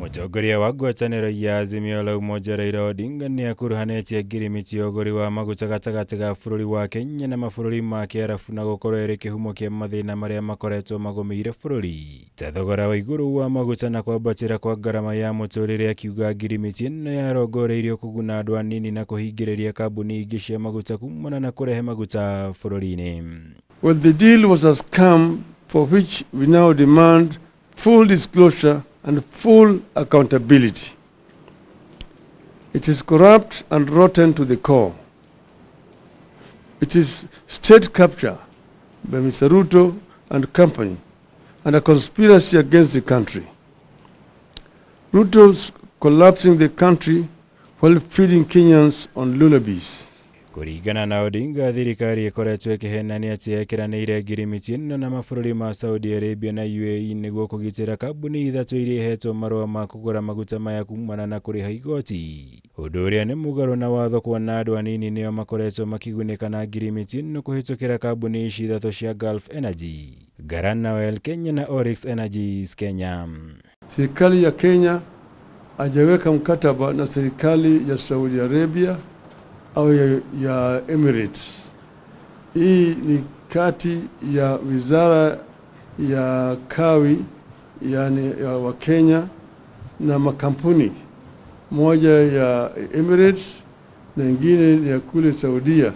Mũtongoria wa ngwatanĩro ya Azimio la Umoja Raila Odinga nĩ akuruhanĩtie ngirimiti ya ũgũri wa maguta gatagatĩ ga bũrũri wa Kenya na mabũrũri ma Kĩarabu na gũkorwo ĩrĩ kĩhumo kĩa mathĩna marĩa makoretwo magũmĩire bũrũri ta thogora wa igũrũ wa maguta na kwambatĩra kwa ngarama ya mũtũrĩre, akiuga ngirimiti ĩno yarongoreirio kũguna andũ anini na kũhingĩrĩria kambuni ingĩ cia maguta kumana na kũrehe maguta bũrũri-inĩ. Well, the deal was a scam for which we now demand full disclosure and full accountability. It is corrupt and rotten to the core. It is state capture by Mr. Ruto and company and a conspiracy against the country. Ruto's collapsing the country while feeding Kenyans on lullabies. Kũringana na Odinga, thirikari ĩkoretwo ĩkĩhenania atĩ yekĩranĩire ngirimiti ĩno na mabũrũri ma Saudi Arabia na UAE nĩguo kũgitĩra kambuni ithatũ iria ihetwo marũa ma kũgũra maguta maya kumana na kũrĩha igoti, ũndũ ũrĩa nĩ mũgarũ na watho, kuona andũ anini nĩo makoretwo makĩgunĩka na ngirimiti ĩno kũhĩtũkĩra kambuni ici ithatũ cia Gulf Energy, Garana Oil Kenya na Oryx Energies Kenya. Serikali ya Kenya hajaweka mkataba na serikali ya Saudi Arabia au ya Emirates. Hii ni kati ya wizara ya kawi, yani ya Wakenya, na makampuni moja ya Emirates na ingine ya kule Saudia,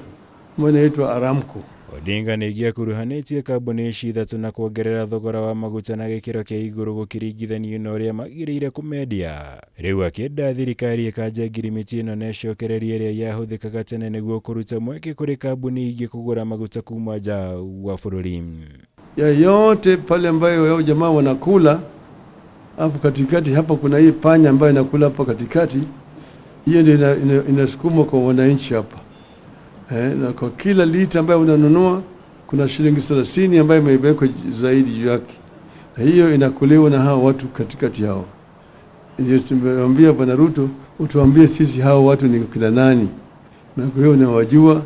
moja inaitwa Aramco. Odinga ningĩ akuruhanĩtie kambuni ici ithatũ na kuongerera thogora wa maguta na gĩkĩro kĩa igũrũ gũkĩringithanio na ũrĩa magĩrĩire kũmendia. Rĩu akĩenda thirikari ĩkanje ngirimiti ĩno na ĩcokererie ĩrĩa yahũthĩkaga tene nĩguo kũruta mweke kũrĩ kambuni ingĩ kũgũra maguta kuma nja wa bũrũri. Ya yote pale ambayo yao jamaa wanakula hapo katikati, hapa kuna hii panya ambayo inakula hapo katikati, hiyo ndio inasukumwa kwa wananchi hapa. Na kwa kila lita ambayo unanunua kuna shilingi 30 ambayo imewekwa zaidi juu yake, na hiyo inakuliwa na hao watu katikati yao. Ndio tumemwambia Bwana Ruto, utuambie sisi hao watu ni kina nani, na kwa hiyo unawajua,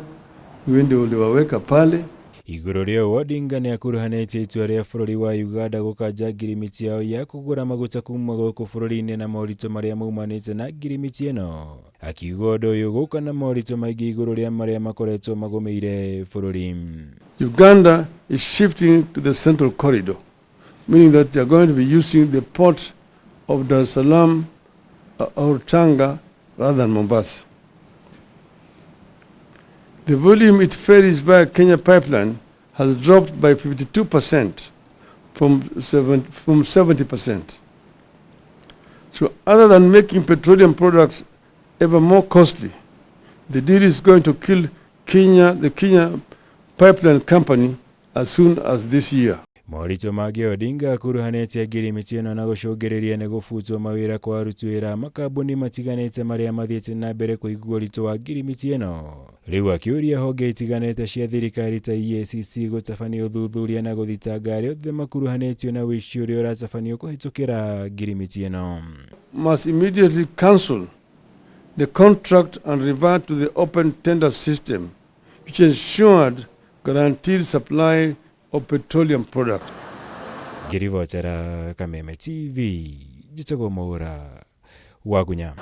wewe ndio uliwaweka pale. Igũrũ rĩa ũũ, Odinga nĩ akuruhanĩtie itua rĩa bũrũri wa Uganda gũkanja ngirimiti yao ya kũgũra maguta kuma gũkũ bũrũri-inĩ na moritũ marĩa maumanĩte na ngirimiti ĩno, akiuga ũndũ ũyũ gũka na moritũ maingĩ igũrũ rĩa marĩa makoretwo magũmĩire bũrũri. Uganda is shifting to the central corridor, meaning that they are going to be using the port of Dar es Salaam or Tanga rather than Mombasa. The volume it ferries via Kenya pipeline has dropped by 52% from 70%. So other than making petroleum products ever more costly, the deal is going to kill Kenya, the Kenya Pipeline Company, as soon as this year. Moritũ mangĩ Odinga akuruhanĩtie ngirimiti ĩno na gũcũngĩrĩria nĩ gũbutwo mawĩra kwa aruti wĩra a makambuni matiganĩte marĩa mathiĩte na mbere kũigua ũritũ wa ngirimiti ĩno, rĩu akĩũria honge itiganĩte cia thirikari ta EACC gũtabania ũthuthuria na gũthitanga arĩa othe makuruhanĩtio na ũici ũrĩa ũratabanio kũhĩtũkĩra ngirimiti ĩno. Must immediately cancel the contract and revert to the open tender system, which ensured guaranteed supply of petroleum products. Ngĩribotera Kameme TV, njĩtagwo Mwaũra Wagunya.